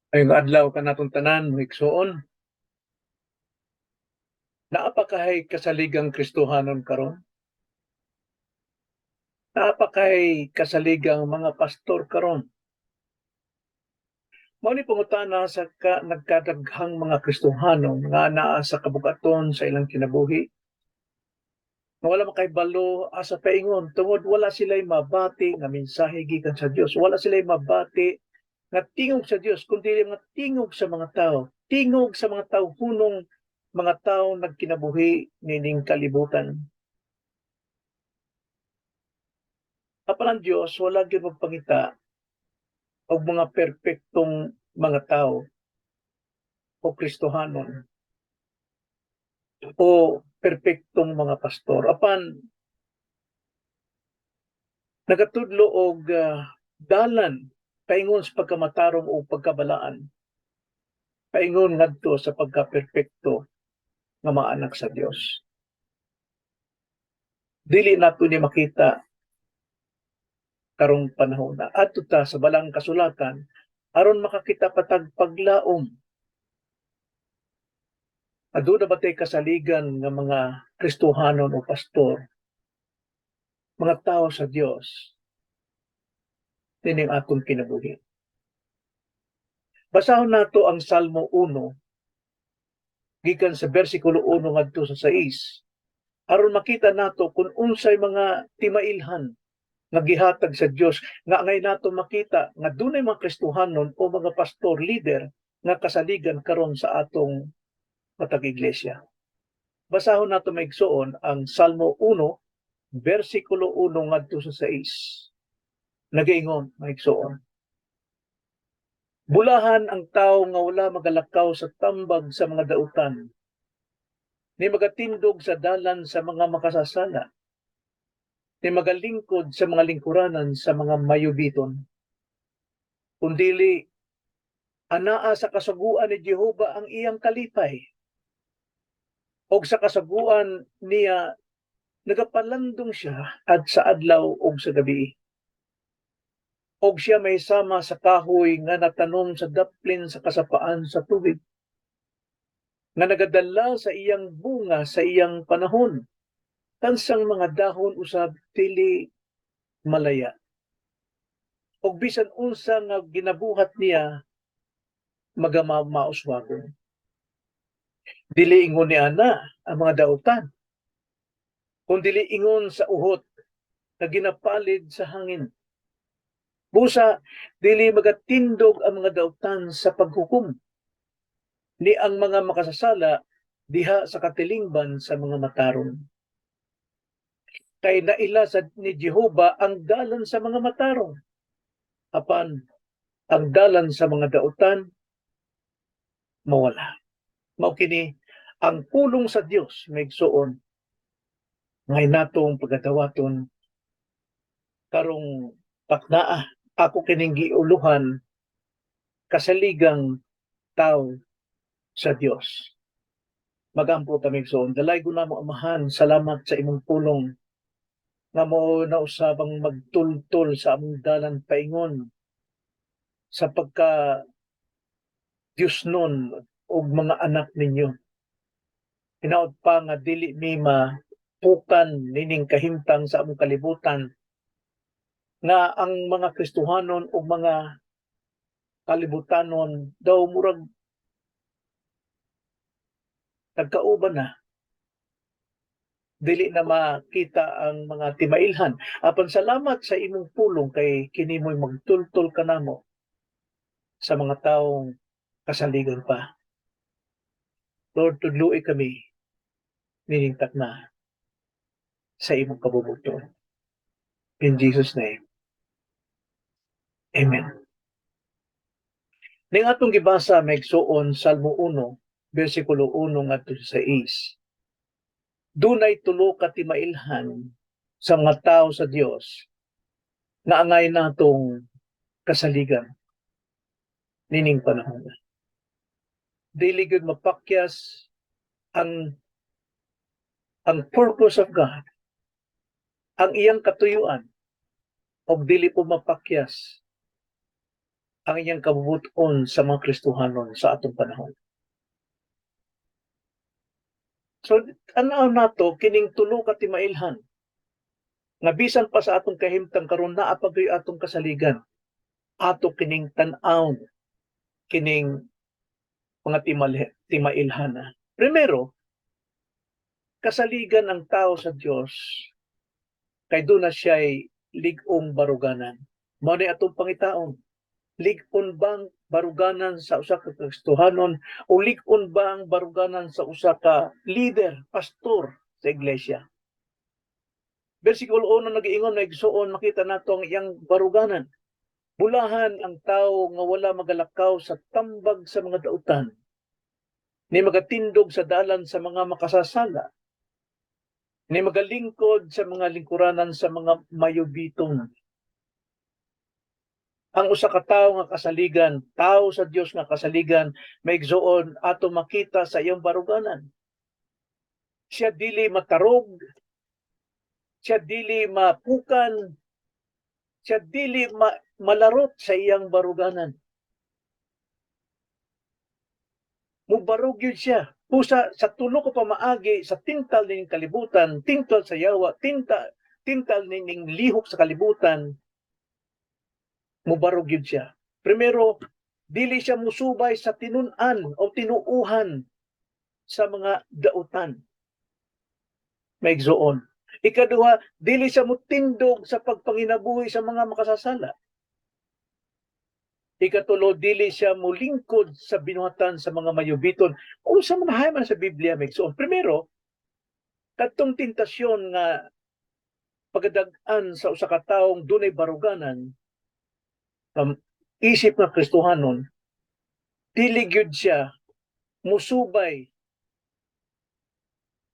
Maayong adlaw kanatong tanan, mga igsoon. Naa pa kay kasaligang Kristohanon karon? Naa pa kay kasaligang mga pastor karon? Mao ni pangutana sa nagkadaghang mga Kristohanon nga naa sa kabugaton sa ilang kinabuhi. Nga wala makaibalo asa paingon tungod wala sila'y mabati nga mensahe gikan sa Dios. Wala sila'y mabati nga tingog sa Dios, kundi nga tingog sa mga tao. Tingog sa mga tao hunong mga tao nagkinabuhi nining kalibutan. Apan ang Dios wala gyud magpangita og mga perpektong mga tao o Kristohanon o perpektong mga pastor. Apan nagatudlo og dalan paingon sa pagkamatarong o pagkabalaan, paingon ngadto sa pagkaperpekto nga mga anak sa Dios. Dili nato ni makita karong panahon na. Adto ta sa Balaang Kasulatan aron makakita pa tag paglaom. Aduna ba tay kasaligan nga mga Kristohanon o pastor, mga tao sa Dios nining atong kinabuhi? Basahon nato ang Salmo 1 gikan sa bersikulo 1 ngadto sa 6 aron makita nato kung unsay mga timailhan nga gihatag sa Dios nga angay nato makita nga dunay mga Kristohanon o mga pastor leader nga kasaligan karon sa atong matag iglesia. Basahon nato, mga igsoon, ang Salmo 1 bersikulo 1 ngadto sa 6. Nagaingon, mga igsoon: Bulahan ang tao nga wala magalakaw sa tambag sa mga dautan, ni magatindog sa dalan sa mga makasasala, ni magalingkod sa mga lingkuranan sa mga mayubiton. Kundili, anaa sa kasuguan ni Jehova ang iyang kalipay. Og sa kasuguan niya nagapalandong siya at sa adlaw ug sa gabi. Og siya may sama sa kahoy nga natanom sa daplin sa kasapaan sa tubig, nga nagadala sa iyang bunga sa iyang panahon. Tansang mga dahon usab dili malaya. Og bisan unsa nga ginabuhat niya magamauswagon. Dili ingon ni ana ang mga dautan, kun dili ingon sa uhot nga ginapalid sa hangin. Busa dili magatindog ang mga dautan sa paghukom, ni ang mga makasasala diha sa katilingban sa mga matarong. Kay naila sa ni Jehova ang dalan sa mga matarong, apan ang dalan sa mga dautan mawala. Mao kini ang pulong sa Dios, mga igsoon, ngay natong pagadawaton karong paknaa. Ako kining giuluhan, "Kasaligang Tao sa Dios." Magampo ta, mga igsoon. Dalaygon namo Amahan, salamat sa imong pulong nga mao na usab ang magtultol sa among dalan paingon sa pagka Diosnon og mga anak ninyo. Hinaot pa nga dili mi mapukan nining kahimtang sa among kalibutan nga ang mga Kristohanon o mga kalibutanon daw murag nagkauban na. Dili na makita ang mga timailhan. Apan salamat sa imong pulong kay kini mo'y magtultol kanamo sa mga taong kasaligan pa. Lord, tudloi kami nining takna sa imong kabubut-on. In Jesus' name. Amen. Ning atong gibasa, mga igsoon, Salmo 1, versikulo 1 ngadto sa 6. Dunay tulo ka timailhan sa mga tao sa Dios nga angay natong kasaligan nining panahon. Dili gyud mapakyas ang purpose of God, ang iyang katuyuan, og dili po mapakyas Ang iyang kabubuton sa mga Kristohanon sa atong panahon. So, tan-aw nato kining tulo ka timailhan nga bisan pa sa atong kahimtang karon, naa pa gyud atong kasaligan. Ato kining tan-awon, kining mga timailhan. Primero, kasaligan ang tao sa Dios kay duna siya'y lig-ong baruganan. Mao ni atong pangitaon. Lig-on bang baruganan sa usa ka Kristohanon o lig-on ba ang baruganan sa usa ka leader, pastor sa iglesia? Versikulo 1 nag-iingon na, igsuon, makita nato ang iyang baruganan. Bulahan ang tao nga wala magalakaw sa tambag sa mga dautan, ni magatindog sa dalan sa mga makasasala, ni magalingkod sa mga lingkuranan sa mga mayubiton. Ang usa ka tawo nga kasaligan, tao sa Dios nga kasaligan, mga igsuon, ato makita sa iyang baruganan. Siya dili matarog, siya dili mapukan, siya dili malarot sa iyang baruganan. Mubarog yun siya. Pusa sa tulo ka pamaagi sa tintal ning kalibutan, tintal sa yawa, tintal ning lihok sa kalibutan, mubarog yun siya. Primero, dili siya musubay sa tinun-an o tinuuhan sa mga dautan. Mga igsuon. Ikaduha, dili siya mutindog sa pagpanginabuhi sa mga makasasala. Ikatulo, dili siya mulingkod sa binuhatan sa mga mayubiton. O sa mga hayman sa Biblia, mga igsuon. Primero, kadtong tentasyon nga pagkadag-an sa usa ka taong dunay baruganan, isip nga Kristohanon, dili gyud siya musubay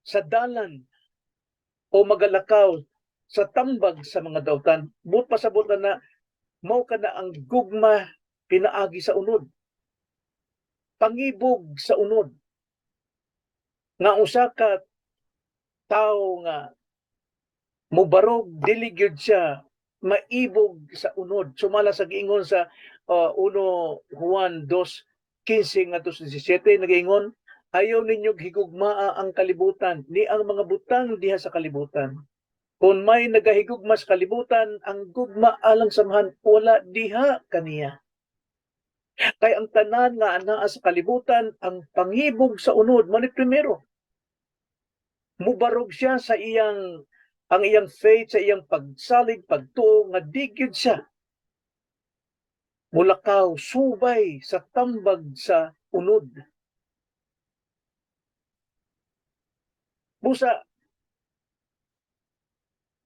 sa dalan o magalakaw sa tambag sa mga dautan. Buot pasabot na na mao kana ang gugma pinaagi sa unod. Pangibog sa unod. Nga usa ka tawo nga mubarog, dili gyud siya maibog sa unod. Sumala sa giingon sa 1 Juan 2:15 ngadto sa 17, nagaingon, "Ayaw ninyo higugmaa ang kalibutan ni ang mga butang diha sa kalibutan. Kung may nagahigugma sa kalibutan, ang gugma alang sa Amahan wala diha kaniya. Kay ang tanan nga anaa sa kalibutan, ang pangibog sa unod," mao ni primero. Mubarog siya sa iyang faith, sa iyang pagsalig, pagtuo nga di gyud siya mulakaw subay sa tambag sa unod. Busa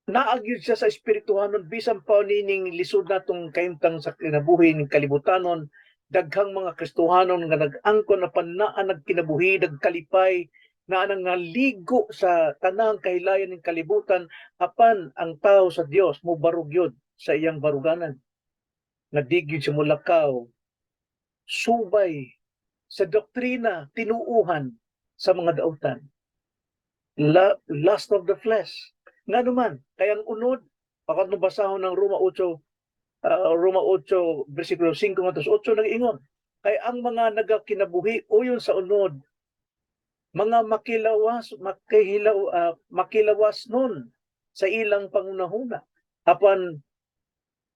naa gyud siya sa espirituhanon bisan pa nining lisod natong kahimtang sa kinabuhi ning kalibutanon, daghang mga Kristohanon nga nag-angkon apan naa nagkinabuhi, nagkalipay, naa nang naligo sa tanang kahilayan ng kalibutan, apan ang tao sa Dios mobarog yun sa iyang baruganan. Nga di gyud siya mulakaw subay sa doktrina, tinuuhan sa mga dautan. Lust of the flesh. Nga naman, kay ang unod, pakat no basahon ng Roma 8, Roma 8, versikulo 5 ngadto sa 8, nag-ingon, kay ang mga nagakinabuhi uyon sa unod, mga makilawas nun sa ilang pangunahuna. Apan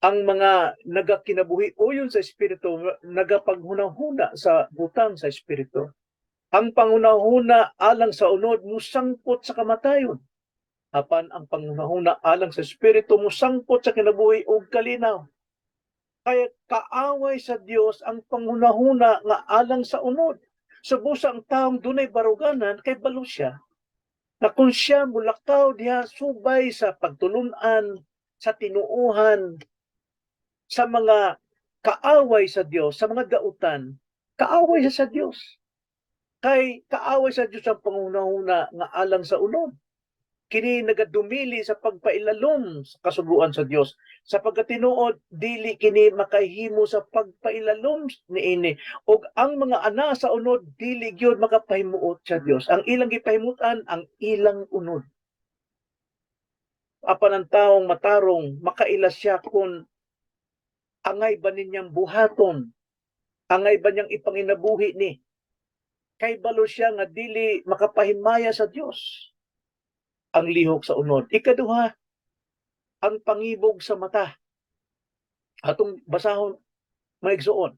ang mga nagakinabuhi uyon sa espiritu, nagapaghunahuna sa butang sa espiritu. Ang pangunahuna alang sa unod musangpot sa kamatayon. Apan ang pangunahuna alang sa espiritu musangpot sa kinabuhi ug kalinaw. Kaya kaaway sa Dios ang panghunahuna nga alang sa unod. So busa ang taong dunay baruganan, kay balo siya na kung siya mulakaw diha subay sa pagtulunan, sa tinuuhan, sa mga kaaway sa Dios, sa mga dautan, kaaway siya sa Dios. Kay kaaway sa Dios ang pangunahuna nga alang sa unod. Kini nagadumili sa pagpailalom sa kasuguan sa Dios. Sa pagkatinuod, dili kini makahimo sa pagpailalom niini. Og ang mga ana sa unod dili gyud makapahimuot sa Dios. Ang ilang gipahimutan ang ilang unod. Apan ang taong matarong, makaila siya kung Angay ba ninyang buhaton? Angay ba niyang ipanginabuhi ni? Kay balo siya nga dili makapahimaya sa Dios ang lihok sa unod. Ikaduha, ang pangibog sa mata. Atong basahon, mga igsoon,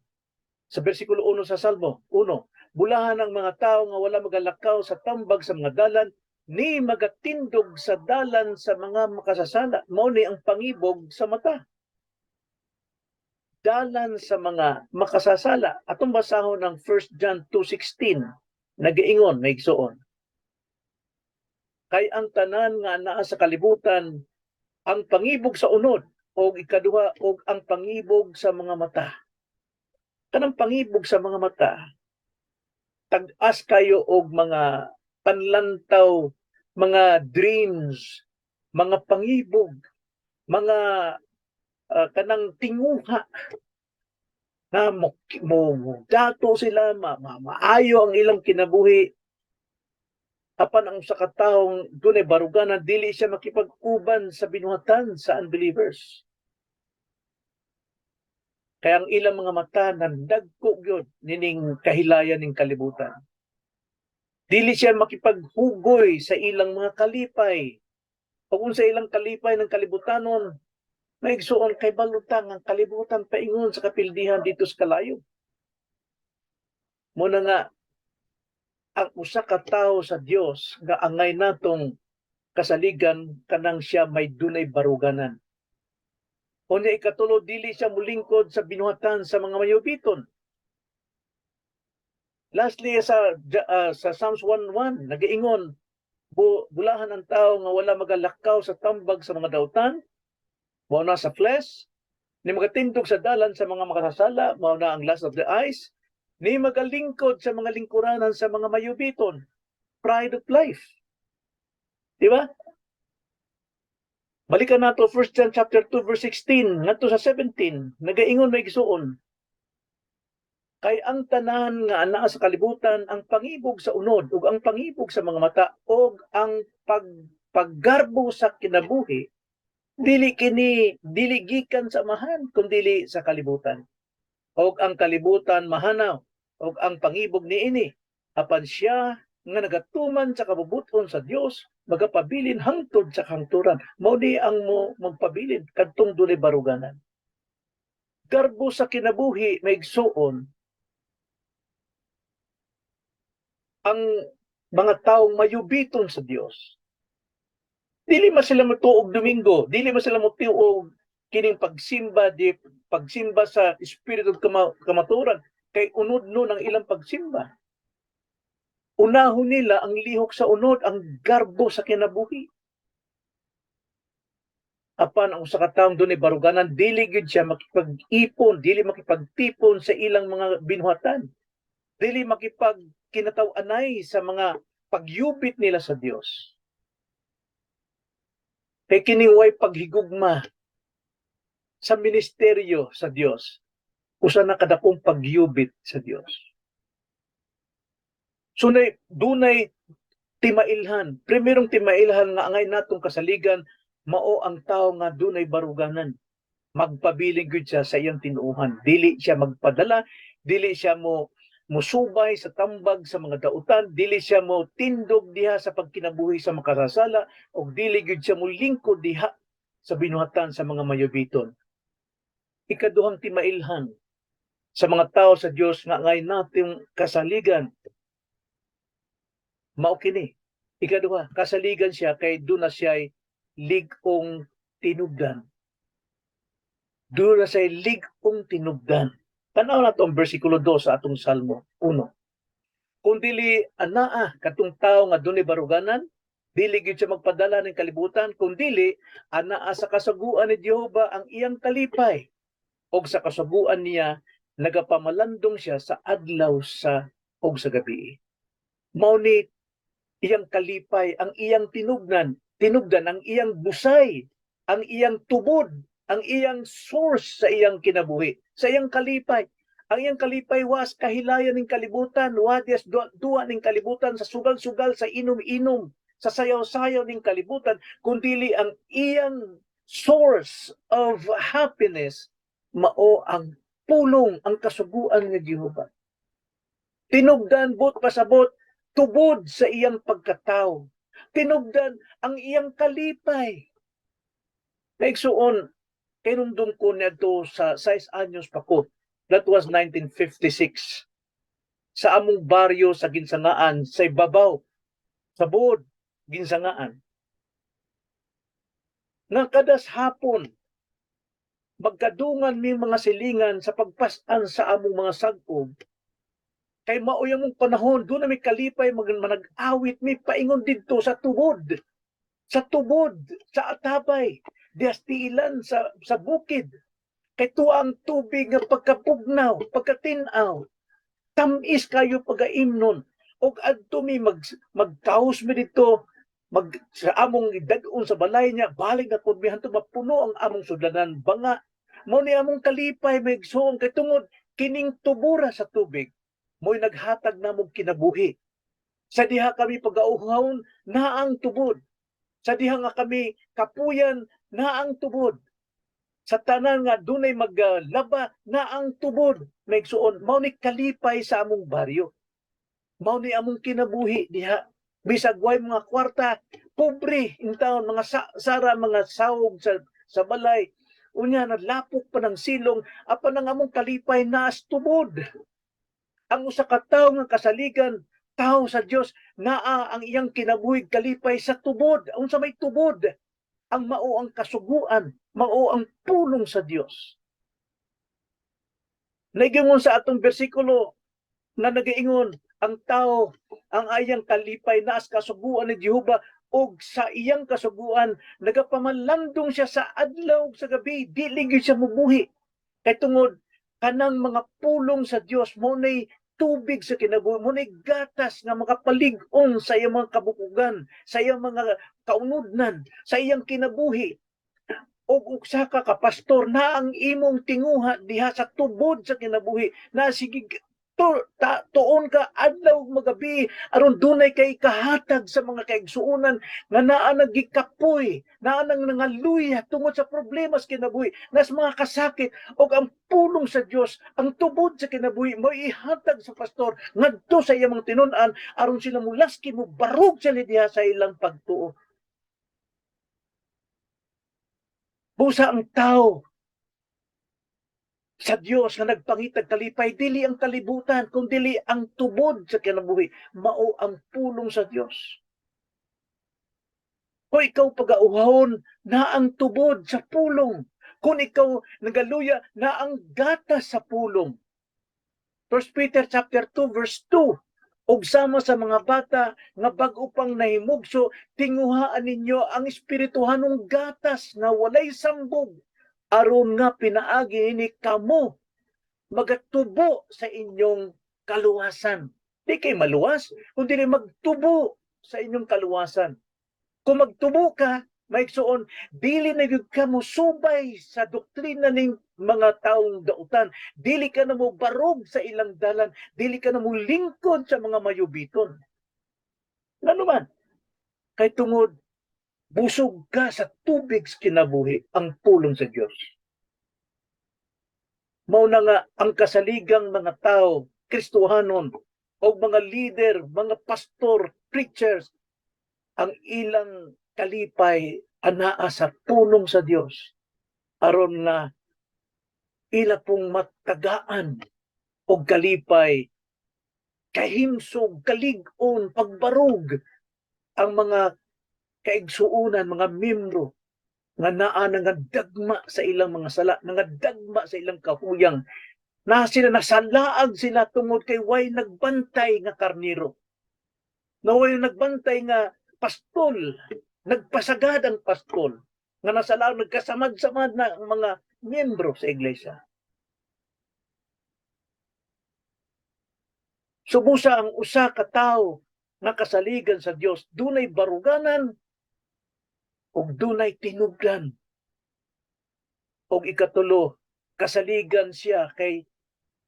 sa bersikulo 1 sa Salmo 1, "Bulahan ang mga tao nga wala magalakaw sa tambag sa mga dalan, ni magatindog sa dalan sa mga makasasala." Mao ni ang pangibog sa mata. Dalan sa mga makasasala. Atong basahon ang 1 John 2:16. Nagaingon, mga igsoon, "Kay ang tanan nga naa sa kalibutan, ang pangibog sa unod, og ikaduha, og ang pangibog sa mga mata." Kanang pangibog sa mga mata, tag-as kayo og mga panlantaw, mga dreams, mga pangibog, mga kanang tinguha na mo dato sila, maayo ang ilang kinabuhi. Apan ang sa katawong dunay baruganan, dili siya makipag-uban sa binuhatan sa unbelievers. Kaya ang ilang mga mata nandagko gyud nining kahilayan ning kalibutan. Dili siya makipaghugoy sa ilang mga kalipay. Pag unsa ilang kalipay ng kalibutanon, mga igsoon, kay balutang ang kalibutan paingon sa kapildihan dito sa kalayo. Muna nga ang usa ka tawo sa Dios nga angay natong kasaligan, kanang siya may dunay baruganan. Unya ikatulo, dili siya mulingkod sa binuhatan sa mga mayubiton. Lastly, sa Psalms 1:1 nagaingon, "Bulahan ang tao nga wala magalakaw sa tambag sa mga dautan, mao na sa flesh, ni magatindog sa dalan sa mga makasasala, mao na ang lust of the eyes, ni magalingkod sa mga lingkuranan sa mga mayubiton," pride of life. Di ba? Balikan nato 1 John chapter 2 verse 16 ngadto sa 17. Nagaingon, mga igsoon, "Kay ang tanan nga anaa sa kalibutan, ang pangibog sa unod ug ang pangibog sa mga mata ug ang paggarbo sa kinabuhi, dili kini dili gikan sa Amahan kundili sa kalibutan. Og ang kalibutan mahanaw ug ang pangibog niini, apan siya nga nagatuman sa kabubut-on sa Dios magapabilin hangtod sa kahangturan." Mao ni ang mo magpabilin, kadtong dunay baruganan. Garbo sa kinabuhi, mga igsoon, ang mga taong mayubiton sa Dios. Dili man sila motuog Domingo, dili man sila motuog kining pagsimba, di pagsimba sa espiritu ug kamatuoran, kay unod no ang ilang pagsimba. Unahon nila ang lihok sa unod, ang garbo sa kinabuhi. Apan ang usa ka taong dunay baruganan, dili gyud siya makipag-ipon, dili makipagtipon sa ilang mga binuhatan. Dili makipagkinataw-anay sa mga pagyubit nila sa Dios. Kay kini way paghigugma sa ministeryo sa Dios. Usa na kadakong pagyubit sa Dios. So dunay timailhan. Primerong timailhan nga angay natong kasaligan, mao ang tao nga dunay baruganan. Magpabilin gyud siya sa iyang tinuohan. Dili siya magpadala, dili siya mo musubay sa tambag sa mga dautan, dili siya mo tindog diha sa pagkinabuhi sa makasasala, ug dili gyud siya molingkod diha sa binuhatan sa mga mayubiton. Ikaduhang timailhan sa mga tao sa Dios nga angay nating kasaligan, mao kini. Ikaduha, kasaligan siya kay duna siya'y lig-ong tinubdan. Duna siya'y lig-ong tinubdan. Tanaw nato ang bersikulo 2 sa atong Salmo 1. "Kung dili anaa katong tao nga dunay baruganan, dili gyud siya magpadala ng kalibutan, kung dili anaa sa kasaguan ni Jehova ang iyang kalipay, og sa kasaguan niya nagapamalandong siya sa adlaw sa og sa gabi." Mao ni iyang kalipay, ang iyang tinubdan, ang iyang busay, ang iyang tubod, ang iyang source sa iyang kinabuhi, sa iyang kalipay. Ang iyang kalipay was kahilayan ng kalibutan, wadias duwa, duwa ning kalibutan, sa sugal-sugal, sa inom-inom, sa sayaw-sayaw ning kalibutan, kundili ang iyang source of happiness Mao ang pulong, ang kasuguan ni Jehova. Tinubdan, buot pasabot, tubod sa iyang pagkatao. Tinubdan ang iyang kalipay. Naigsuon, kahinumdom ko niadto sa 6 anyos pa ko. That was 1956. Sa among baryo sa Ginsangaan, sa ibabaw, sa buod, Ginsangaan. Nga kadas hapon, magkadungan mi mga silingan sa pagpas-an sa among mga sag-ob, kay maoy among panahon, duna mi kalipay, manag-awit mi paingon didto sa tubod. Sa tubod, sa atabay, dihas tiilan sa bukid. Kay tuwa ang tubig nga pagkapugnaw, pagkatinaw. Tamis kayo pagaimnon. Og adto mi magkaos mi didto sa among idad-on sa balay niya, balik na pud mi hantod mapuno ang among sudlanan banga. Mao ni among kalipay, mga igsoon, kay tungod kining tubura sa tubig mo'y naghatag namong kinabuhi. Sa diha kami pagauhawon, naa ang tubod. Sa diha nga kami kapuyan, naa ang tubod. Sa tanan nga dunay maglaba, naa ang tubod. Mga igsoon, mao ni kalipay sa among baryo. Mao ni among kinabuhi diha. Bisag way mga kwarta, pobre in town, mga sara, mga sawog sa balay. Unya nalapok pa ng silong, apan ang among kalipay naas tubod. Ang usa ka tawo nga kasaligan, tao sa Dios, naa ang iyang kinabuhi, kalipay sa tubod. Unsa may tubod? Ang mao ang kasuguan, mao ang pulong sa Dios. Naigingon sa atong bersikulo nga nagaingon ang tao ang ayang kalipay naas kasuguan ni Jehova og sa iyang kasuguan nagapamalandong siya sa adlaw ug sa gabi, dili gyud siya mubuhi kay tungod kanang mga pulong sa Dios mao nay tubig sa kinabuhi, mao nay gatas nga makapalig-on sa iyang mga kabukugan, sa iyang mga kaunudnan, sa iyang kinabuhi. Og usa ka ka pastor na ang imong tinguha diha sa tubod sa kinabuhi na sige tuon ka adlaw ug magabi aron dunay kay kahatag sa mga kaigsuonan nga naa nagikapoy, naa nang nangaluya tungod sa problema sa kinabuhi, nas mga kasakit, ug ang pulong sa Dios, ang tubod sa kinabuhi, mo ihatag sa pastor ngadto sa iyang mga tinun-an aron sila mulaski, mo barug sila diha sa ilang pagtuo. Busa ang tao sa Dios nga nagpangitag kalipay, dili ang kalibutan, kung dili ang tubod sa kinabuhi, mao ang pulong sa Dios. Kung ikaw pagauhawon, na ang tubod sa pulong. Kung ikaw nagaluya, na ang gatas sa pulong. 1 Peter chapter 2 verse 2: "Ug sama sa mga bata nga bag-o pang nahimugso, tinguhaan ninyo ang espirituhanong gatas nga walay sambog, aron nga pinaagi ni kamo magatubo sa inyong kaluwasan." Di kay maluwas, kundi magtubo sa inyong kaluwasan. Kung magtubo ka, maigsuon, dili na gyud ka mo subay sa doktrina ning mga taong dautan. Dili ka na mo barog sa ilang dalan, dili ka na mo lingkod sa mga mayubiton. Ngano man? Kay tungod busog ka sa tubig sa kinabuhi, ang pulong sa Dios. Mao na nga ang kasaligang mga tao, Kristohanon, o mga leader, mga pastor, preachers, ang ilang kalipay anaa sa pulong sa Dios aron nga ila pong matagaan og kalipay, kahimsog, kalig-on, pagbarog ang mga kaigsuonan, mga membro nga naa nga dagma sa ilang mga sala, nga dagma sa ilang kahuyang, na sila nasalaag sila tungod kay way nagbantay nga karniro. Na way nagbantay nga pastol, nagpasagad ang pastol, nga nasalaag, nagkasamad-samad na ang mga miyembro sa iglesia. Subusa ang usa ka tawo nga kasaligan sa Dios, dunay baruganan ug dunay tinubdan. Og ikatulo, kasaligan siya kay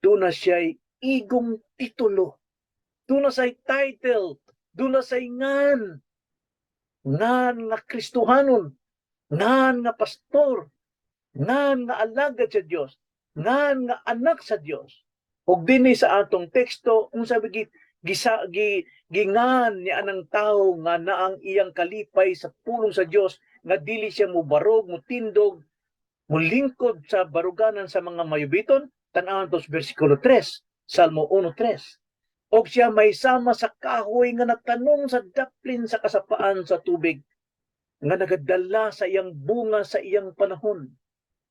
duna siya'y igong titulo. Duna siya'y title, duna siya'y ngan. Ngan nga Kristohanon, ngan nga pastor, ngan nga alagad sa Dios. Ngan nga anak sa Dios. Ug dinhi sa atong teksto, unsa ba gi gisa gi gingan ni anang tawo nga naang iyang kalipay sa pulong sa Dios, nga dili siya mubarog, mutindog, mulingkod sa baruganan sa mga mayubiton? Tan-awon to sa bersikulo 3, Salmo 1:3. Og siya may sama sa kahoy nga natanom sa daplin sa kasapaan sa tubig, nga nagadala sa iyang bunga sa iyang panahon.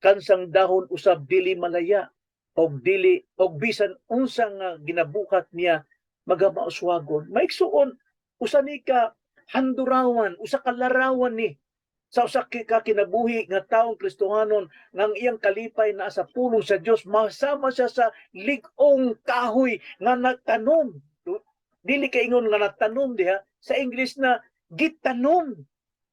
Kansang dahon usab dili malaya, og dili og bisan unsa nga ginabuhat niya magamauswagon. Maigsuon, usa ni ka handurawan, usa ka larawan ni sa usa ka kinabuhi nga taong Kristohanon nga ang iyang kalipay naa sa pulong sa Dios, masama siya sa lig-ong kahoy nga natanom. Dili ka ingon nga natanom diha, sa English na gitanom.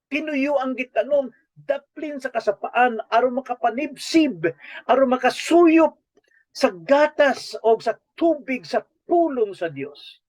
Tinuyo ang gitanom daplin sa kasapaan aron makapanibsib, aron makasuyop sa gatas o sa tubig sa pulong sa Dios.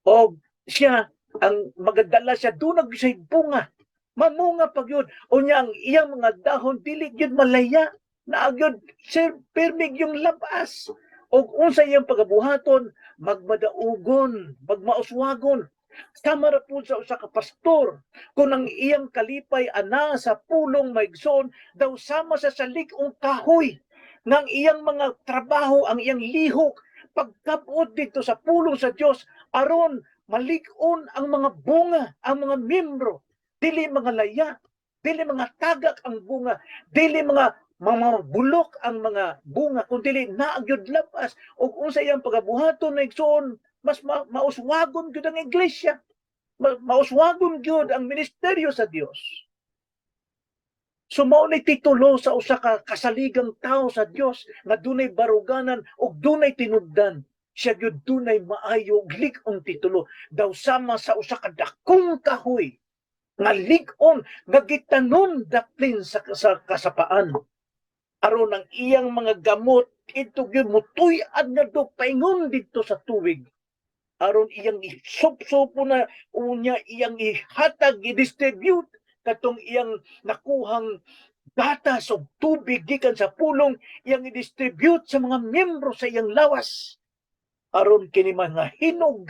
O siya ang magadala siya dunag siya bunga, mamunga pag yun. Unya ang iyang mga dahon dili gyud malaya, naa gyud sir pirmig yung labas. Og unsa iyang pagabuhaton, magmadaugon, magmauswagon. Sama ra pud sa usa ka pastor, kung ang iyang kalipay ana sa pulong, maigsoon, daw sama sa lig-ong kahoy nga ang iyang mga trabaho, ang iyang lihok, pagkabot dito sa pulong sa Dios aron malig-on ang mga bunga, ang mga membro, dili mga laya, dili mga tagak ang bunga, dili mga bulok ang mga bunga, kun dili naa gyud labas. Ug unsa iyang pagabuhaton na, igsoon, mas mauswagon gyud ang iglesia, mauswagon gyud ang ministeryo sa Dios. So mao ni titulo sa usa ka kasaligang tao sa Dios nga dunay baruganan ug dunay tinubdan. Siya gyud dunay maayo ug lig-ong titulo, daw sama sa usa ka dakong kahoy nga lig-on nga gitanom daplin sa kasapaan aron ang iyang mga gamot ito gyud mutuy-ad ngadto paingon didto sa tubig aron iyang isupsupo na, unya iyang ihatag, i-distribute katong iyang nakuhang gatas og tubig gikan sa pulong, iyang i-distribute sa mga miyembro sa iyang lawas aron kini mga hinog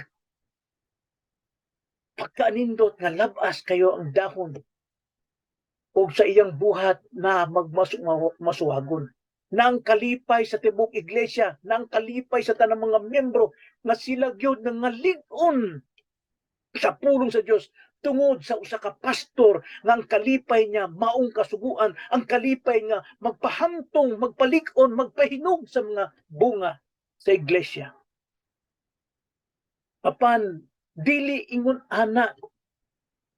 pagkaanindot nga labas kayo ang dahon ug sa iyang buhat na magmasuhagon na ang kalipay sa tibok iglesia, na ang kalipay sa tanang mga miyembro nga sila gyud nga ngalig-on sa pulong sa Dios tungod sa usa ka pastor nga ang kalipay niya maong kasuguan, ang kalipay nga magpahamtong, magpalig-on, magpahinog sa mga bunga sa iglesia. Apan dili ingon ana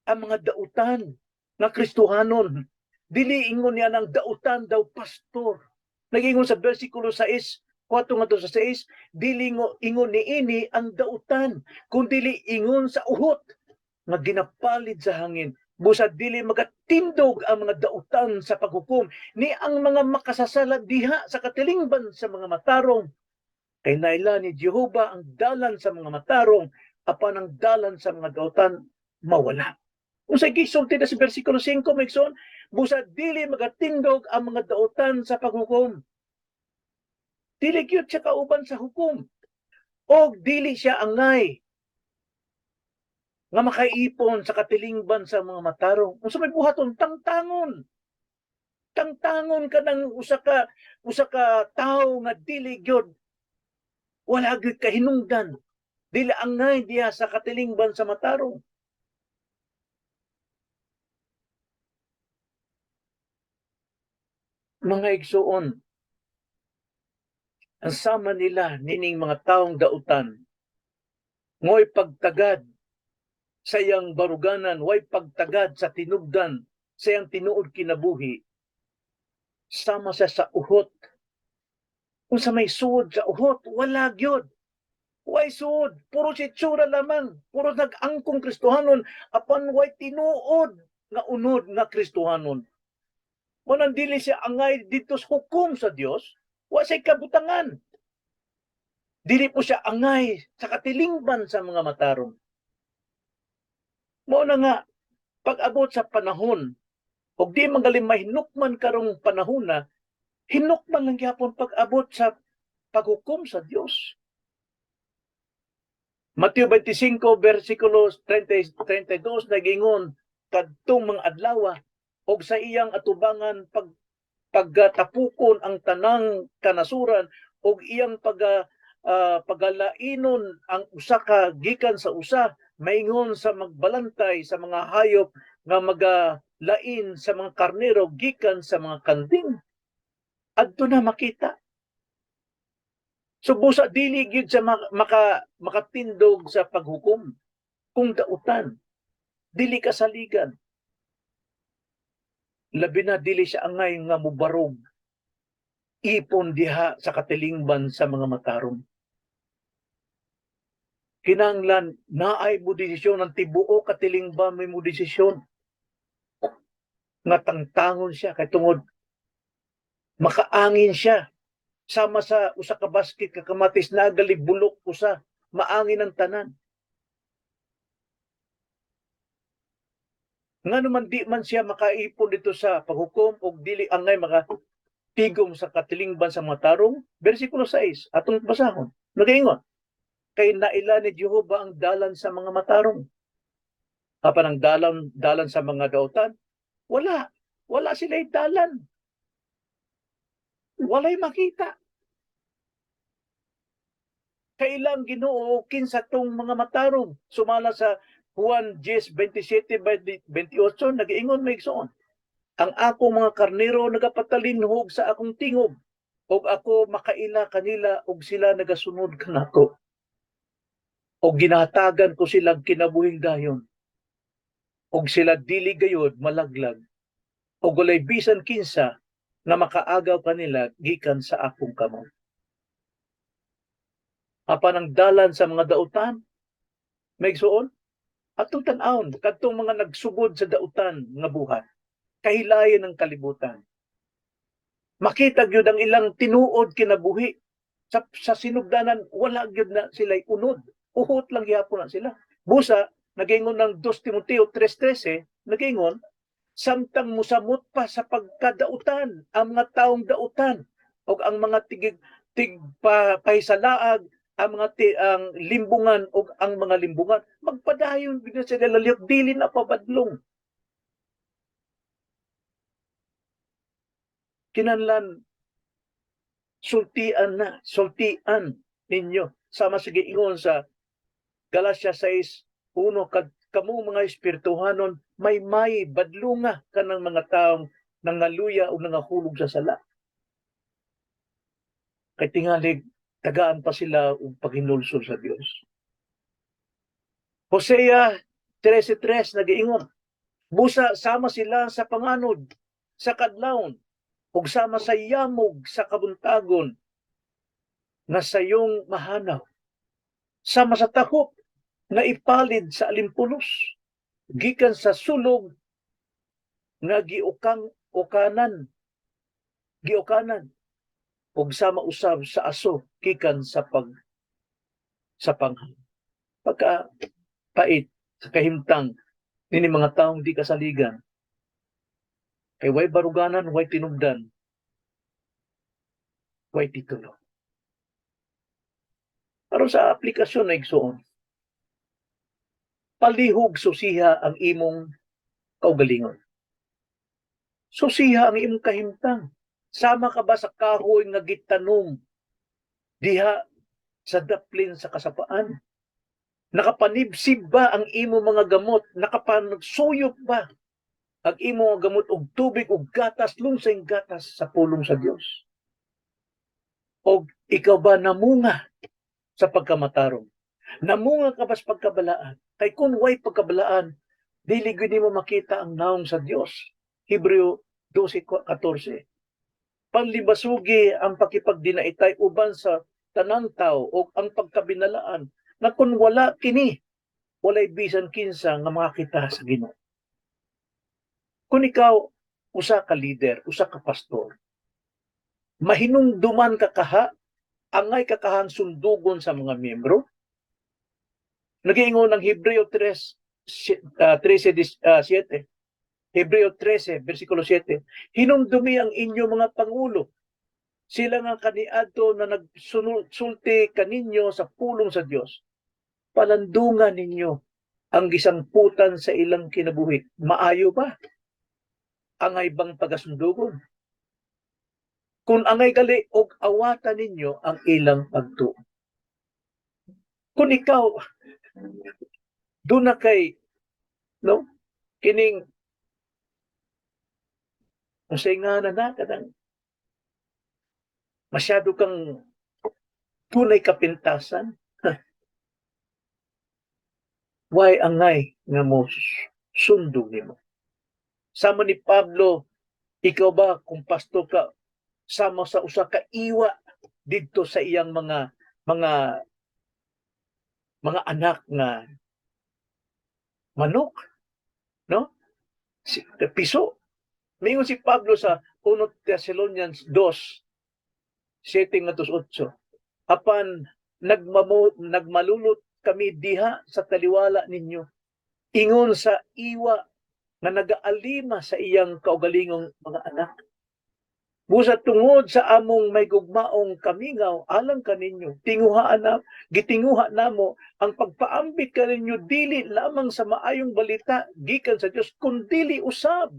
ang mga dautan nga Kristohanon. Dili ingon niya ng dautan daw pastor. Nagingon sa versikulo 6, 4 ngadto sa 6, dili ingon niini ang dautan, kun dili ingon sa uhot nga ginapalid sa hangin. Busa dili magatindog ang mga dautan sa paghukom ni ang mga makasasala diha sa katilingban sa mga matarong. Kay naila ni Jehova ang dalan sa mga matarong, apan ang dalan sa mga dautan mawala. Kung sa gisulti na sa versikulo 5, maigsoon, busa dili magatindog ang mga dautan sa paghukom. Dili gyud siya kauban sa hukom. O dili siya angay nga makaipon sa katilingban sa mga matarong. Unsa may buhaton, tangtangon. Tangtangon ka ng usa ka tawo nga dili gyud, wala gyud kahinungdan. Dili angay diha sa katilingban sa matarong. Mga igsuon, ang sama nila nining mga taong dautan, ngo'y pagtagad sa iyang baruganan, way pagtagad sa tinubdan, sa iyang tinuod kinabuhi, sama siya sa uhot. Kung sa may suod sa uhot, wala gyud. Way suod, puro si tsura lamang, puro nag-angkong Kristohanon, apan way tinuod nga unod nga Kristohanon. Munang dili siya angay dito sa hukom sa Dios, wa siya kabutangan. Dili po siya angay sa katilingban sa mga matarong. Mao na nga, pag-abot sa panahon, ug di magaling mahinukman karong panahon na, Hinukman lang gyapon pag-abot sa paghukom sa Dios. Mateo 25 versikulo 30, 32 nagingon, "Kadtong mga adlawa og sa iyang atubangan pagtapukon ang tanang kanasuran og iyang pagalainon ang usa ka gikan sa usa, maingon sa magbalantay sa mga hayop nga magalain sa mga karnero gikan sa mga kanding." Adto na makita. So busa dili gyud sa makatindog sa paghukom kung dautan, dili ka saligan. Labi na dili siya angay nga mubarog ipon diha sa katilingban sa mga matarong. Kinanglan naay mo desisyon ang tibuok katilingban, may mo desisyon nga tangtangon siya kay tungod makaangin siya sama sa usa ka basket ka kamatis na bulok usa, maangin ang tanan. Ngano man di man siya makaipon dito sa paghukom og dili angay makatigom sa katilingban sa mga tarong? Bersikulo 6 atong basahon, nagaingon, "Kay naila ni Jehova ang dalan sa mga matarong, apan ang dalan sa mga dautan, wala sila dalan, walay makita." Kailang Ginoo kinsa tong mga matarong. Sumala sa Juan 10:27 28, nagaingon, may igsoon, "Ang akong mga karnero nagapatalinhog sa akong tingog, ug ako makaila kanila ug sila nagasunod kanako. Og ginahatagan ko silang kinabuhing dayon. Ug sila dili gayod malaglag. Ug walay bisan kinsa nga makaagaw kanila gikan sa akong kamot." Apan ang dalan sa mga dautan, may igsoon, atong tan-awon kadtong mga nagsugod sa dautan nga buhat, kahilayan ng kalibutan. Makita gyud ang ilang tinuod kinabuhi sa sinugdanan, wala gyud na sila unod. Uhot lang gyapon na sila. Busa nagingon ng 2 Timoteo 3:13, nagingon, "Samtang musamot pa sa pagkadautan ang mga taong dautan ug ang mga tigig tig pa, pahisalaag ang mga ang limbungan ug ang mga limbungan, magpadayon gid na sila laliyok, dili na pabadlong." Kinanlan sultian na, sultian ninyo sama sa giingon sa Galatia 6:1, kad kamo mga espirituhanon, may badlunga kanang mga taong nangaluya o nangahulog sa sala. Kay tingalig tagaan pa sila og paghinulsol sa Dios. Hosea 13:3 nagiingon, "Busa sama sila sa panganod sa kadlawon ug sama sa yamog sa kabuntagon nga sayong mahanaw, sama sa tahop nga ipalid sa alimpulos gikan sa sulog nga giukang ukanan giukanan ug sama usab sa aso gikan sa panghan." Pagka pait sa kahimtang nini mga taong di kasaligan, kay way baruganan, way tinubdan, way titulo. Aron sa aplikasyon na, igsoon, palihog susiha ang imong kaugalingon. Susiha ang imong kahimtang. Sama ka ba sa kahoy nga gitanom diha sa daplin sa kasapaan? Nakapanibsib ba ang imong mga gamot? Nakapagsuyop ba ang imong mga gamot og tubig og gatas, lunsing gatas sa pulong sa Dios? Og ikaw ba namunga sa pagkamatarong? Namunga ka ba sa pagkabalaan? Kay kung way pagkabalaan, dili gyud nimo makita ang naong sa Dios. Hebreo 12:14. Panlibasugi ang pakipagdinaitay uban sa tanang tao o ang pagkabinalaan na kung wala kini, walay bisan kinsa nga makakita sa Ginoo. Kung ikaw usa ka leader, usa ka pastor, mahinumduman ka kaha, angay ka kahang sundugon sa mga miyembro? Nagiingon ng Hebreo 3 13 7. Hebreo 13 versikulo 7, "Hinumdumi ang inyong mga pangulo." Sila nga kaniadto na nagsulti kaninyo sa pulong sa Dios. Palandungan ninyo ang gisangputan sa ilang kinabuhi. Maayo ba? Angay bang pagasundugon? Kung angay gali og awata ninyo ang ilang pagtuo. Kung ikaw duna kay, no, kining unsay nga na kanang masyado kang tunay kapintasan, why angay nga mo sundog nimo? Sama ni Pablo, ikaw ba, kung pastor ka, sama sa usa ka iwa didto sa iyang mga anak nga manok, no, si, piso. Mingon si Pablo sa 1 Thessalonians 2:7 ngadto 8, "Apan nagmalulot kami diha sa taliwala ninyo ingon sa iwa nga nagaalima sa iyang kaugalingong mga anak. Busa tungod sa among may gugmaong kamingaw alang kaninyo, tinguhaan na gitinguha namo ang pagpaambit kaninyo dili lamang sa maayong balita gikan sa Dios, kundili usab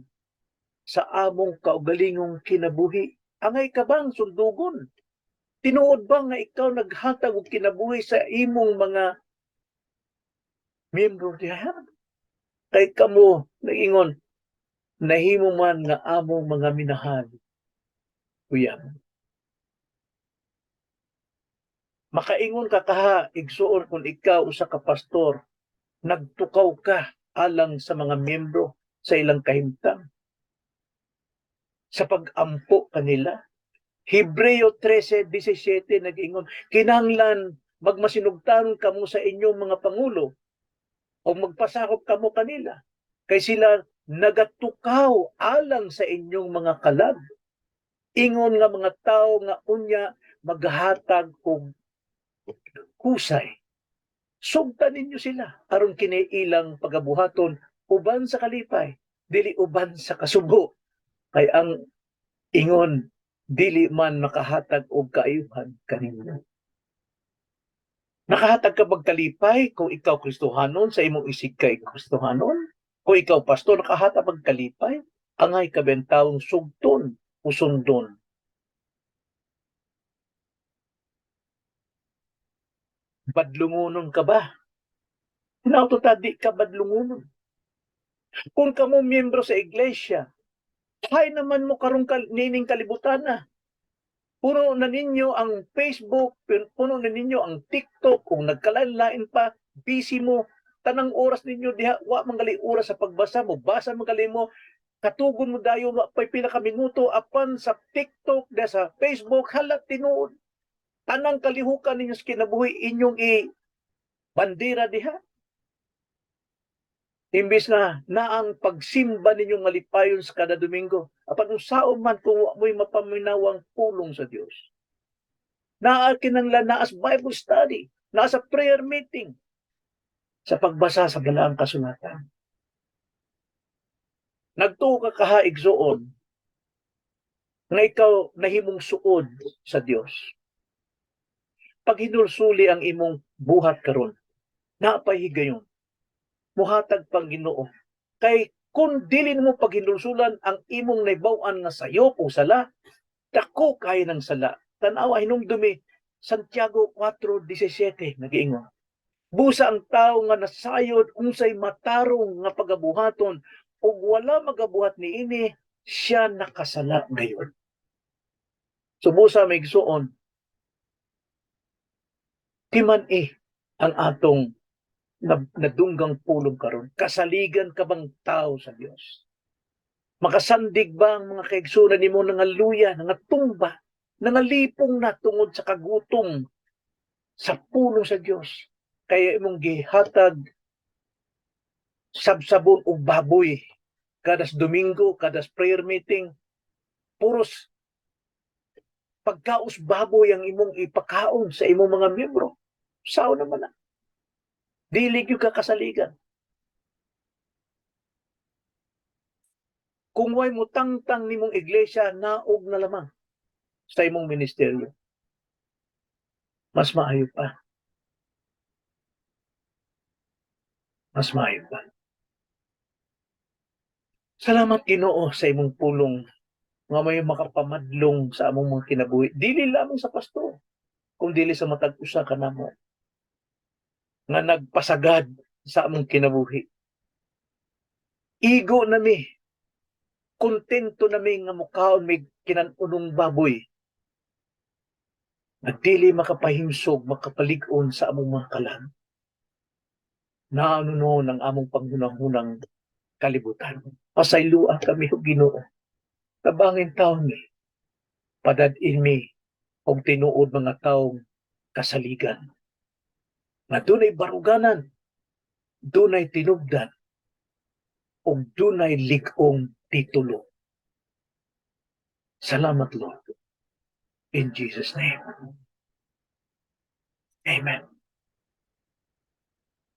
sa among kaugalingong kinabuhi." Angay ka bang sundugon? Tinuod ba nga ikaw naghatag og kinabuhi sa imong mga miyembro diha? Kay kamo, nag-ingon, nahimo man nga among mga minahal uyab. Makaingon ka kaha, igsuon, kung ikaw usa ka pastor, nagtukaw ka alang sa mga miyembro sa ilang kahimtang, sa pag-ampo kanila? Hebreo 13:17 nag-ingon, "Kinahanglan magmasinugtanon kamo sa inyong mga pangulo o magpasakop kamo kanila kay sila nagatukaw alang sa inyong mga kalag, ingon nga mga tao nga unya maghatag og husay. Sugtan ninyo sila aron kini ilang pagabuhaton uban sa kalipay, dili uban sa kasubo, kay ang ingon dili man makahatag og kaayuhan kaninyo." Nakahatag ka bag kalipay kung ikaw Kristohanon sa imong isig kay Kristohanon? Kung ikaw pastor, nakahatag bag kalipay? Angay ka bang taong sugton o sundon? Badlungonon ka ba? Hinaut ta di ka badlungonon. Kung kamo miyembro sa iglesia, hay naman mo karong nining kalibutan na. Puno na ninyo ang Facebook, puno na ninyo ang TikTok, kung nagkalain-lain pa, busy mo, tanang oras ninyo diha, wa man gali oras sa pagbasa mo, basa man gali mo, katugon mo dayon, wa pa'y pila ka minuto, apan sa TikTok, diha sa Facebook, hala, tinuod. Tanang kalihukan ninyo sa kinabuhi, inyong i bandera diha. Imbis na naang pagsimba ninyong malipayon sa kada Domingo, apan unsaon man kung wa mo'y mapaminawang pulong sa Dios? Naa kinahanglan naa sa Bible study, naa sa prayer meeting, sa pagbasa sa Balaang Kasulatan. Nagtuo ka kaha, igsuon, nga ikaw nahimong suod sa Dios? Paghinulsuli ang imong buhat karon, napay higayon muhatag pang Ginoo. Kay kung dili mo paghinulsulan ang imong nahibaw-an nga sayop o sala, dako kay ng sala. Tan-awa, hinumdumi Santiago 4:17 nagiingon, "Busa ang tao nga nasayod unsay matarong nga pagabuhaton ug wala magabuhat niini, siya nakasala gayon." So busa, mga igsuon, timan-i ang atong nadunggang pulong karon. Kasaligan ka bang tao sa Dios? Makasandig ba ang mga kaigsunan nimo nga luya, nga tumba, nangalipong na tungod sa kagutom sa pulong sa Dios? Kaya imong gihatag sabsabon og baboy kada Domingo, kada prayer meeting, puros pagkaos baboy ang imong ipakaon sa imong mga miyembro. Sao naman na? Dili gyud ka kasaligan. Kung way mo tangtang nimong iglesia, naog na lamang. Sa imong ministeryo. Mas maayo pa. Mas maayo pa. Salamat, Ginoo, sa imong pulong nga may makapamadlong sa among mga kinabuhi. Dili lamang sa pastor, kung dili sa matag usa ka namo nga nagpasagad sa among kinabuhi. Igo na mi, kontento na mi nga mukaon mi kinan-unong baboy. Nga dili makapahimsog, makapalig-on sa among mga kalag. Naano noon ang among panghunahunang kalibutan. Pasaylua kami, o Ginoo. Tabangin taon mi. Padad-in mi og tinuod mga taong kasaligan. Nga dunay baruganan, dunay tinubdan, ug dunay lig-ong titulo. Salamat, Lord. In Jesus' name. Amen.